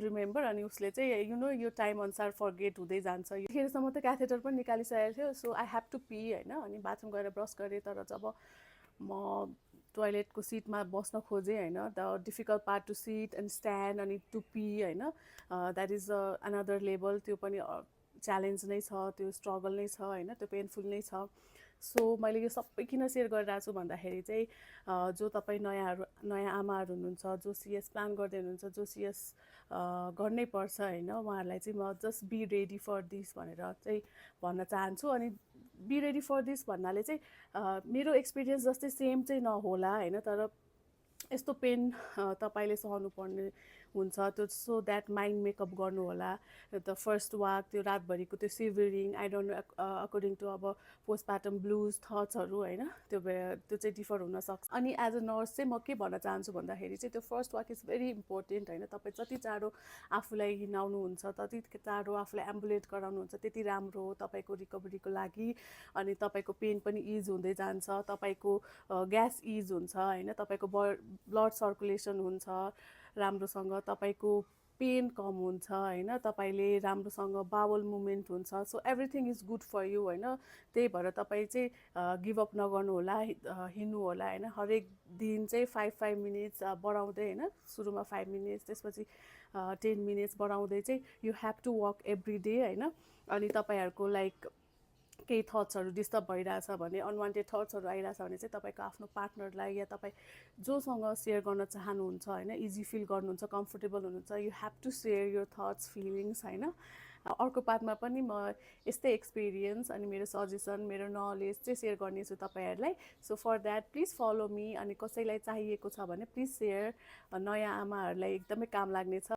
Remember अनि उसले चाहिँ यो टाइम अनुसार फर्गेट हुँदै जान्छ। यतिखेरसम्म त क्याथेटर पनि निकालिसकेको थियो, so I have to pee होइन, अनि बाथरुम गएर ब्रस गरेँ। तर जब म टोयलेटको सिटमा बस्न खोजेँ होइन, the difficult part to sit and stand अनि टु पी होइन, द्याट इज अनदर लेभल। त्यो पनि च्यालेन्ज नै छ, त्यो स्ट्रगल नै छ होइन, त्यो पेनफुल नै छ। सो मैले यो सबै किन सेयर गरिरहेको छु भन्दाखेरि चाहिँ जो तपाईँ नयाँ आमाहरू हुनुहुन्छ, जो सिएस प्लान गर्दै हुनुहुन्छ, जो सिएस गर्नै पर्छ होइन, उहाँहरूलाई चाहिँ म just be ready for this भनेर चाहिँ भन्न चाहन्छु। अनि बी रेडी फर दिस भन्नाले चाहिँ मेरो एक्सपिरियन्स जस्तै सेम चाहिँ नहोला होइन, तर यस्तो पेन तपाईँले सहनु पर्ने हुन्छ, त्यो सो द्याट माइन्ड मेकअप गर्नु होला। द फर्स्ट वाक, त्यो रातभरिको त्यो shivering, I don't know according to अब पोस्टपार्टम ब्लुज थट्सहरू होइन, त्यो चाहिँ डिफर हुनसक्छ। अनि एज अ नर्स चाहिँ म के भन्न चाहन्छु भन्दाखेरि चाहिँ त्यो first walk is very important होइन। तपाईँ जति चाँडो आफूलाई हिँडाउनुहुन्छ, जति चाँडो आफूलाई एम्बुलेट गराउनुहुन्छ, त्यति राम्रो हो तपाईँको रिकभरीको लागि। अनि तपाईँको पेन पनि इज हुँदै जान्छ, तपाईँको ग्यास इज हुन्छ होइन, तपाईँको ब्लड सर्कुलेसन हुन्छ राम्रोसँग, तपाईँको पेन कम हुन्छ होइन, तपाईँले राम्रोसँग बावल मुभमेन्ट हुन्छ। So everything is good for you होइन। त्यही भएर तपाईँ चाहिँ गिभअप नगर्नु होला, हिँड्नु होला होइन। हरेक दिन चाहिँ 5 मिनट्स बढाउँदै होइन, सुरुमा 5 मिनट्स, त्यसपछि 10 मिनट्स बढाउँदै चाहिँ you have to walk every day होइन। अनि तपाईँहरूको लाइक केही थट्सहरू डिस्टर्ब भइरहेछ भने, अनवान्टेड थट्सहरू आइरहेछ भने चाहिँ तपाईँको आफ्नो पार्टनरलाई या तपाईँ जोसँग सेयर गर्न चाहनुहुन्छ होइन, इजी फिल गर्नुहुन्छ, कम्फोर्टेबल हुनुहुन्छ, you have to share your thoughts feelings होइन। अर्को पार्टमा पनि म यस्तै एक्सपिरियन्स अनि मेरो सजेसन, मेरो नलेज चाहिँ सेयर गर्नेछु तपाईँहरूलाई। So for that please follow me. अनि कसैलाई चाहिएको छ भने प्लिज सेयर, नयाँ आमाहरूलाई एकदमै काम लाग्नेछ।